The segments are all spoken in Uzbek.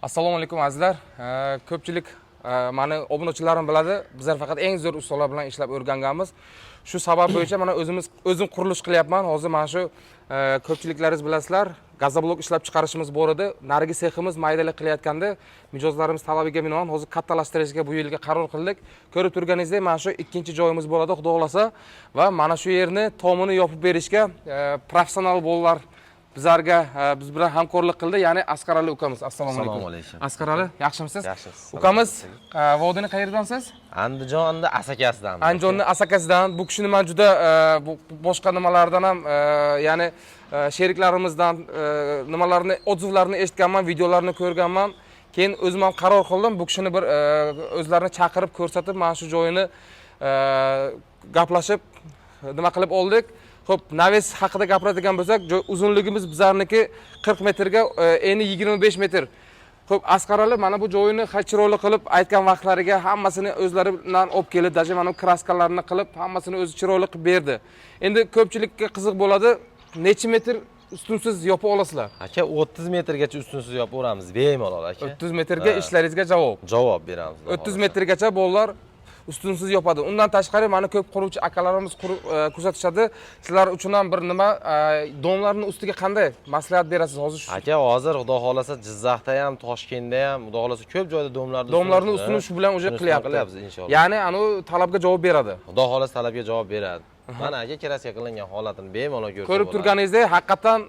Assalomu alaykum, azizlar. Ko'pchilik mani obunachilarim biladi, bizlar faqat eng zo'r ustalar bilan ishlab o'rganganmiz. Shu sabab bo'yicha mana o'zimiz, o'zim qurilish qilyapman. Hozir mana shu ko'pchiliklaringiz bilasizlar, газоблок ishlab chiqarishimiz bor edi. Narigi seximiz maydalik qilayotganda, mijozlarimiz talabiga binoan hozir kattalashtirishga bu yilga qaror qildik. Ko'rib turganingizdek, mana shu ikkinchi joyimiz bo'ladi, xudo xohlasa, va mana shu yerni tomini yopib berishga professional bolalar bizlarga biz bilan hamkorlik qildi, ya'ni Asqarali ukamiz. Assalomu alaykum. Assalomu alaykum. Asqarali, yaxshimisiz? Yaxshi. Ukamiz, vodiyni qayerdansiz? Andijonni Asakasidan. Andijonni Asakasidan. Bu kishini man juda boshqa nimalardan ham, ya'ni sheriklarimizdan nimalarni, отзыв larini eshitganman, videolarini ko'rganman. Keyin o'zim ham qaror qildim, bu kishini bir o'zlarini chaqirib, ko'rsatib, mana shu joyini gaplashib, nima qilib oldik. Xo'p, навес haqida gapiradigan bo'lsak, joy uzunligimiz bizlarniki 40 metrga, eni 25 metr. Xo'p, Asqarali mana bu joyini chiroyli qilib, aytgan vaqtlariga hammasini o'zlari bilan olib kelib, даже mana bu краска larni qilib, hammasini o'zi chiroyli qilib berdi. Endi ko'pchilikka qiziq bo'ladi, necha metr ustunsiz yopa olasizlar? Aka, 30 metrgacha ustunsiz yopaveramiz bemalol, aka. 30 metrga Ha. ishlaringizga javob. Javob beramiz, xudo 30 xohlasa. metrgacha bolalar ustunsiz yopadi. Undan tashqari, mani ko'p quruvchi akalarimiz qurib kuzatishadi. Sizlar uchun ham bir nima, дом larni ustiga qanday maslahat berasiz hozir shu? Aka, hozir xudo xohlasa Jizzaxda ham, Toshkentda ham, xudo xohlasa, ko'p joyda дом larni Дом larni ustini shu bilan уже ustini qilyapti. Qilyapmiz inshaalloh. Ya'ni anu talabga javob beradi. Xudo xohlasa, talabga javob beradi. Mana aka, краска qilingan holatini bemalol ko'rsa Ko'rib bo'ladi. turganingizdek, haqiqatdan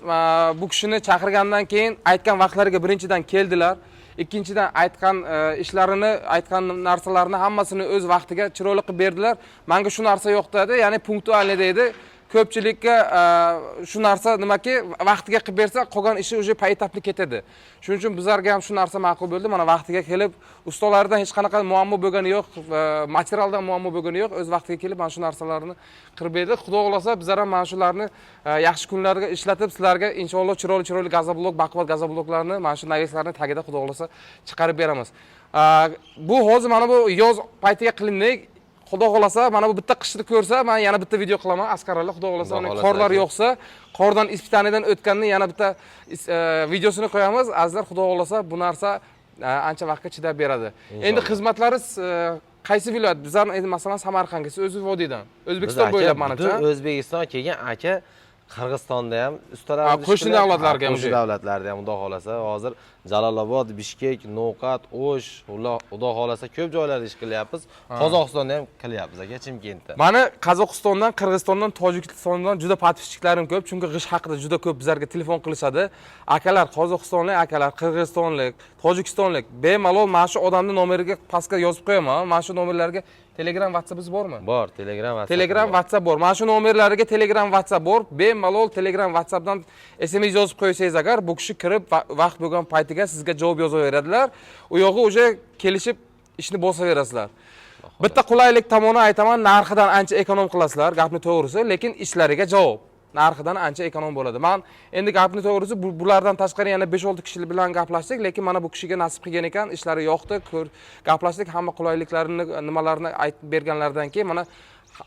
bu kishini chaqirgandan keyin aytgan vaqtlariga birinchidan keldilar. Ikkinchidan, aytgan ishlarini, aytgan narsalarini hammasini o'z vaqtiga chiroyli qilib berdilar. Manga shu narsa yoqdi dedi, ya'ni пунктуальный deydi. Ko'pchilikka shu narsa nimaki, vaqtiga qilib bersa, qolgan ishi уже поэтапно ketadi. Shuning uchun bizlarga ham shu narsa ma'qul bo'ldi. Mana vaqtiga kelib, ustalardan hech qanaqa muammo bo'lgani yo'q, materialdan muammo bo'lgani yo'q, o'z vaqtiga kelib mana shu narsalarni qilib berdi. Xudo xohlasa, bizlar ham mana shularni yaxshi kunlarga ishlatib, sizlarga inshaalloh chiroyli chiroyli газоблок, baquvvat газоблок larni mana shu навес larni tagida, xudo xohlasa, chiqarib beramiz. Bu hozir mana bu yoz paytiga qilindik. Xudo xohlasa, mana bu bitta qishni ko'rsa, man yana bitta video qilaman, Asqarali, xudo xohlasa. Xudo Mana xohlasa, qorlar aka. yo'qsa, qordan испытание dan o'tganini yana bitta videosini qo'yamiz, azizlar. Xudo xohlasa, bu narsa ancha vaqtga chidab beradi. Endi xizmatlaringiz qaysi viloyat? Bizlarni endi, masalan, Samarqandga, siz o'zi vodiydan, O'zbekiston Biz aka, bo'ylab butun manimcha. O'zbekiston kelgan aka, Qirg'izistonda ham ustalarimiz Ha, qo'shni ish qilyapti. davlatlarga ham Ha, qo'shni уже. davlatlarda ham, xudo xohlasa, hozir Jalolobod, Bishkek, No'qat, O'sh, xudo xohlasa, ko'p joylarda ish qilyapmiz. Qozog'istonda ham qilyapmiz, aka, Chimkentda. Mani Qozog'istondan, Qirg'izistondan, Tojikistondan juda подписчик larim ko'p, chunki g'isht haqida juda ko'p bizlarga telefon qilishadi. Akalar, qozog'istonlik akalar, qirg'izistonlik, tojikistonlik, bemalol mana shu odamni nomeriga pastga yozib qo'yaman. Mana shu nomerlarga Telegram, WhatsAppingiz bormi? Bor, Telegram, WhatsApp. Telegram, WhatsApp bor. Mana shu nomerlariga Telegram, WhatsApp bor. Bemalol Telegram, WhatsAppdan SMS yozib qo'ysangiz agar, bu kishi kirib, vaqt bo'lgan paytiga sizga javob yozaveradilar. U yog'i уже kelishib, ishni bosaverasizlar. Bitta qulaylik tomoni aytaman, narxidan ancha эконом qilasizlar, gapni to'g'risi, lekin ishlariga javob. Narxidan ancha эконом bo'ladi. Man endi gapni to'g'risi, bulardan tashqari yana 5-6 kishi bilan gaplashdik, lekin mana bu kishiga nasib qilgan ekan, ishlari yoqdi, ko'r gaplashdik, hamma qulayliklarini, nimalarni aytib berganlaridan keyin mana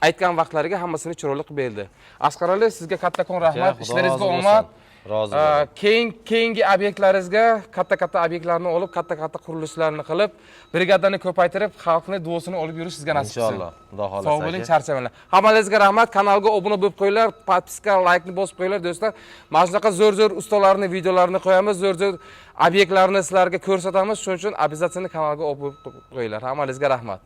aytgan vaqtlariga hammasini chiroyli qilib berdi. Asqarali, sizga kattakon rahmat, Xudo ishlaringizga rozi omad. bo'lsin. Rozi bo'ling. Keyin keyingi obyektlaringizga katta katta obyektlarni olib, katta katta qurilishlarni qilib, brigadani ko'paytirib, xalqni duosini olib yurish sizga nasib qilsin. Inshaalloh, xudo xohlasa, Sog' bo'ling, aka. charchamanglar. Hammalaringizga rahmat. Kanalga obuna bo'lib qo'yinglar, подписка, laykni bosib qo'yinglar, do'stlar. Mana shunaqa zo'r zo'r ustalarni videolarini qo'yamiz, zo'r zo'r obyektlarni sizlarga ko'rsatamiz. Shuning uchun обязательно kanalga obuna bo'lib qo'yinglar. Hammalaringizga rahmat.